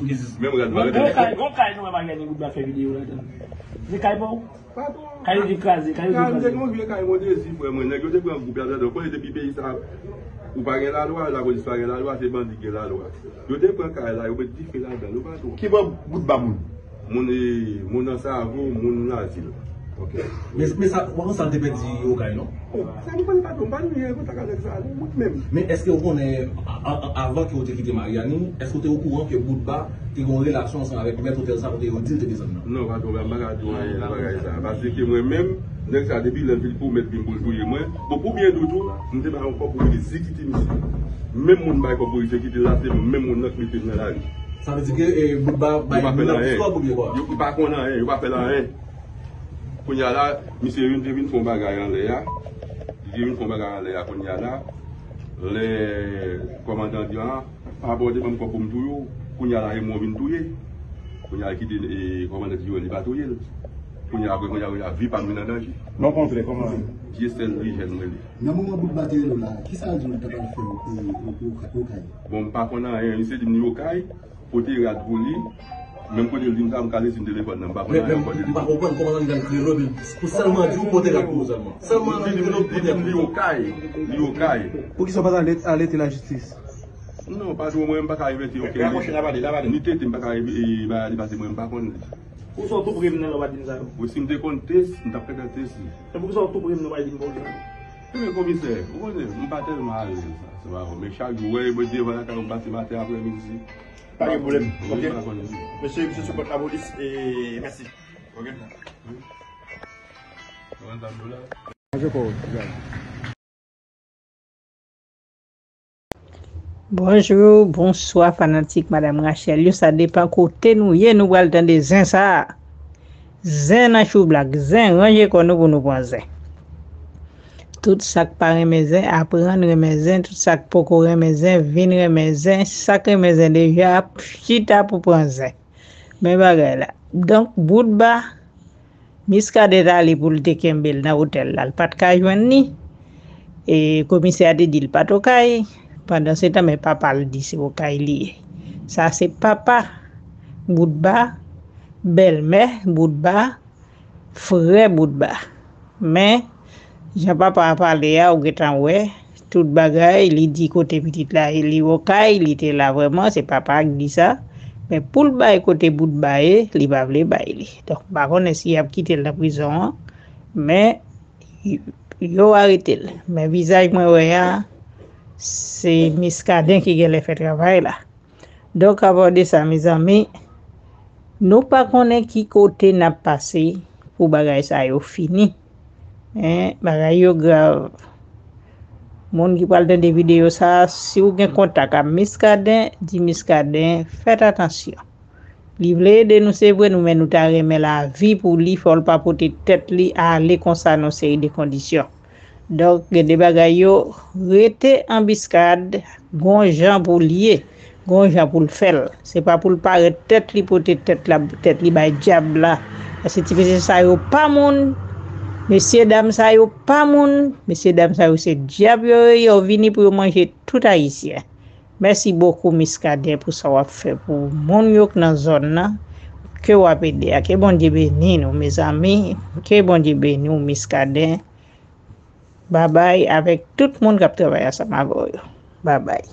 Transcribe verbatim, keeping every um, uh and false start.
Menm rad mwen rete. Gon kay, gon kay nou wè Mariani Boutba fè videyo ladan. Se kay pa w? Kay yo te kraze, kay yo te kraze. Kay m te gen yon vye kay Mondezi, frè mwen. Nèg yo te pran gwoup la ladan. Konnen depi peyi sa, ou pa gen lalwa, lapolis pa gen lalwa, se bandi ki gen lalwa. Yo te pran kay la, yo met dife ladan, yo pa twò. Ki bò Boutba moun? Moun, e, moun nan Savo, moun Lazil. Ok. Men, men sa, ou pa konn sa l te pèdi Okay, non? Oh, sa nou konnen pa twò, m pa gen kontak avèk sa, non, mwen menm. Men èske ou konnen, a, a, a, avan ke ou te kite Mariani, èske ou te okouran ke Boutba te gen yon relasyon ansanm avèk mèt otèl sa kote yo di l te desann nan? Non, patwon, m pa ka di w anyen nan bagay sa. Paske mwen menm, nèg sa depi lè l fin pwomèt vin pou l touye mwen, bon, pou byen di w tou, m te bay yon kòb pou li sekite misye. Menm moun bay kòb pou li sekite l la, se menm moun nan ki mete l nan lari. Sa vle di ke, e, Boutba bay moun nan plis kòb oubyen kwa? Yo pa konn anyen, yo pa fè l anyen. Kounye a la, misye vin, te vin fè yon bagay anlè a. Li te vin fè yon bagay anlè a kounye a la. Lè kòmandan di, a, pa bò, te ban m kòb pou m touye w. Kounye a la, e mwen w vin touye. Kounye a, li kite, e, kòmandan di, yo, li pa touye l. Kounye a, apre, kounye a, kounye a, vi pa m vin an danje. Non, kontrè, kòman? Dieuseul Eugène mwen li. Nan moman Boutba te rele w la, kisa l di w li ta pral fè, e, Okay? Bon, m pa konn anyen, misye di m li Okay, pote rad pou li. Menm kote l di m sa, m kale sim telefòn nan, m pa konn anyen ankò de li. Men, men, m pa konprann kòman nèg nan rele w pou sèlman di w pote rad pou ou sèlman. Sèlman li rele w pote rad pou ou. Li Okay, li Okay. Poukisa w pa t ale, ale te lajistis? Non, patwon, mwen, m pa ka envante okenn. Ni tete, m pa ka, e, ba li pase mwen, m pa konn li. Poukisa w tou pre m nan lè w pa di m sa yo? Wi, si m te konn test, m t ap fè test li. Men poukisa w tou pre m nan w pa di m konn sa yo? Ebyen, komisè, ou konnen, m pa tèlman alèz sa, se pa vre. Men chak jou, w wè, mwen devan lakay ou, m pase maten, aprèmidi. Pa gen pwoblèm, ok? Mesye, misye sou pòt lapolis, e mèsi. Ok? Bonjou, bonswa fanatik Madam Rachel yo, sa depann kote nou ye, nou pral tande zen sa a. Zen nan choublak, zen, ranje kò nou pou nou pran zen. Tout sa k pa renmen zen, aprann renmen zen. Tout sa k poko renmen zen, vin renmen zen. Sa k renmen zen deja, chita pou pran zen. Men bagay la. Donk, Boutba, Miskaden t ale pou l te kenbe l nan otèl la, l pa t ka jwenn li. E komisè a te di l pa t Okay. Pandansetan, men papa l di se Okay li ye. Sa se papa Boutba, bèlmè Boutba, frè Boutba. Men, jan papa a pale a, ou gentan wè, tout bagay, li di kote pitit la ye, li Okay, li te la vrèman, se papa a k di sa. Men pou l bay kote Boutba ye, li pa vle bay li. Donk, m pa konnen si y ap kite l nan prizon an, men y-, yo arete l. Men vizaj mwen wè a, se Miskaden ki genlè fè travay la. Donk, apa de sa, mezanmi, nou pa konnen ki kote n ap pase pou bagay sa yo fini. Men, bagay yo grav. Moun ki pral tande videyo sa a, si w gen kontak ak Miskaden, di Miskaden, fèt atansyon. Li vle ede nou, se vre, nou, men nou ta renmen lavi pou li, fò l pa pote tèt li ale konsa nan yon seri de kondisyon. Donk, gen de bagay yo rete anbiskad, gon jan pou l ye, gon jan pou l fè l. Se pa pou l parèt tèt li, pote tèt la, tèt li bay dyab la. Paske ti mesye sa yo pa moun, mesye dam sa yo pa moun, mesye dam sa yo se dyab yo ye, yo vini pou yo manje tout Ayisyen. Mèsi bokou, Miskaden, pou sa w ap fè pou moun yo k nan zòn nan, ke w ap ede a. Ke Bondye beni nou, mezanmi. Ke Bondye beni w, Miskaden. Babay avèk tout moun k ap travay ansanm avè w yo. Babay.